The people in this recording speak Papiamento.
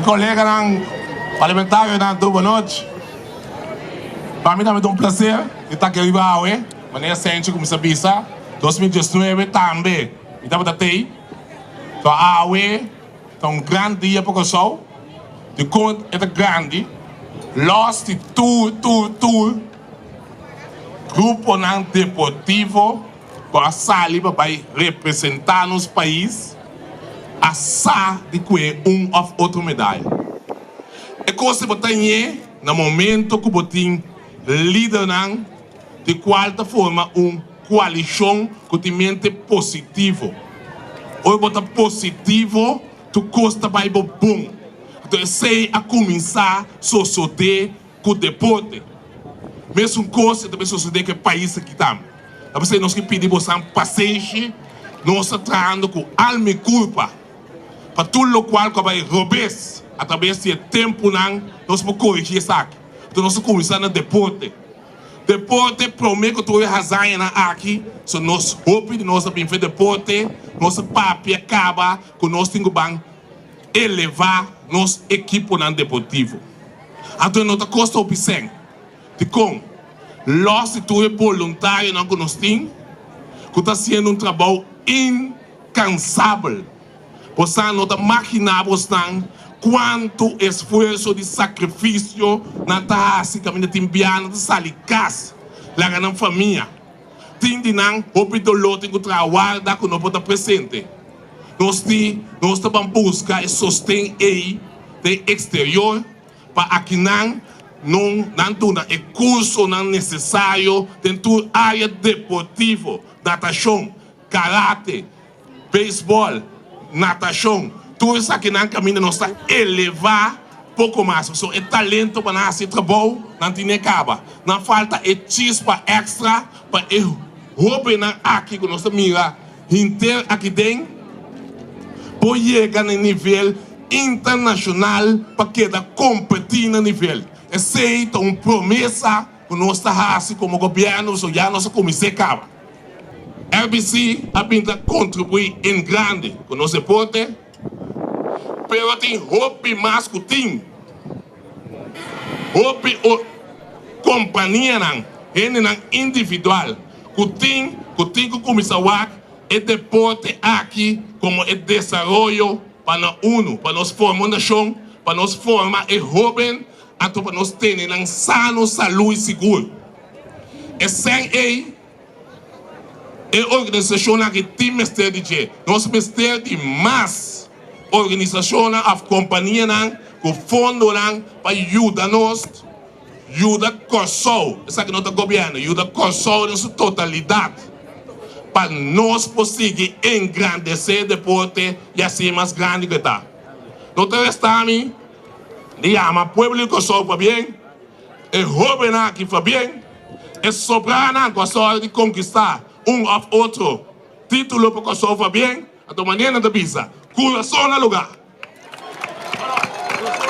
Mi koleganan parlamentarionan tur bonochi. Pa mi tambe ta un placer di ta aki riba awe. Manera Senchi cuminsa bisa, 2019 tambe mi tabata tey. So awe ta un gran dia pa Kòrsou. Dikon e ta grandi? Lòs di tur tur tur gruponan deportivo ku a sali pa bai representá nos pais a sa di kue un òf otro medaya. E kos di bo ta ñe na momento ku bo tin lidernan di kual ta forma un koalishon ku tin mente positivo. Ora bo ta positivo tur kos ta bai bo bon. Anto esei a kuminsá sosodé ku deporte. Mesun kos e ta bai sosodé ku e pais aki tambe. Ta p'esei nos ke pidi bosan pasenshi, nos ta trahando ku alma i kurpa pa tur lokual ku a bai robes atrabes di e tempunan nos por korigí esaki. Anto nos ta kuminsá na deporte. Deporte promé ku tur e hazañanan aki, so nos hopi di nos a bin fe deporte, nos a papia kaba ku nos tin ku ban elevá nos ekiponan deportivo. Anto e no ta kosta hopi sèn. Dikon? Lòs di tur e boluntarionan ku nos tin ku ta hasiendo un trabou inkansabel. Bosan no ta maginá bosnan kuantu esfuerso di sakrifisio nan ta hasi kaminda tin bia nan ta sali kas laga nan famia. Tin di nan hopi doló tin ku traha warda ku no por ta presente. Nos di nos ta ban buska e sosten ei den eksterior pa akinan non nan duna e kursonan nesesario den tur área deportivo, natashon, karate, Beisbòl, natashon, tur esakinan kaminda nos ta elevá poko mas. Pasobra e talento pa nan hasi e trabou nan tin e kaba. Nan falta e chispa èkstra pa e hóbennan aki ku nos ta mira hinter aki den por yega na e nivel internashonal pa keda kompetí na nivel. Esei ta un promesa ku nos ta hasi komo gobièrnu pasobra ya nos a kumins'é kaba. RBC a bin ta kontribuí en grande ku nos deporte, pero tin hopi mas ku tin. Hopi kompanianan, hendenan individual ku tin ku tin ku kuminsá wak e deporte aki komo e desaroyo pa na unu, pa nos forma un nashon, pa nos forma e hóben, anto pa nos tene nan sano, salú i sigur. E sèn ei e organisashonnan aki tin mester di dje. Nos mester di mas organisashonnan òf kompanianan ku fondonan pa yuda nos yuda Kòrsou, esaki no ta gobièrnu, yuda Kòrsou den su totalidat pa nos por sigui engrandesé deporte i hasié mas grandi ku e ta. No ta resta mi di yama pueblo di Kòrsou pabien. E hóbennan aki Fabien, e sobranan ku a sòru di konkistá un òf otro título pa Kòrsou Fabien, anto manera nan ta bisa, kurason na lugá.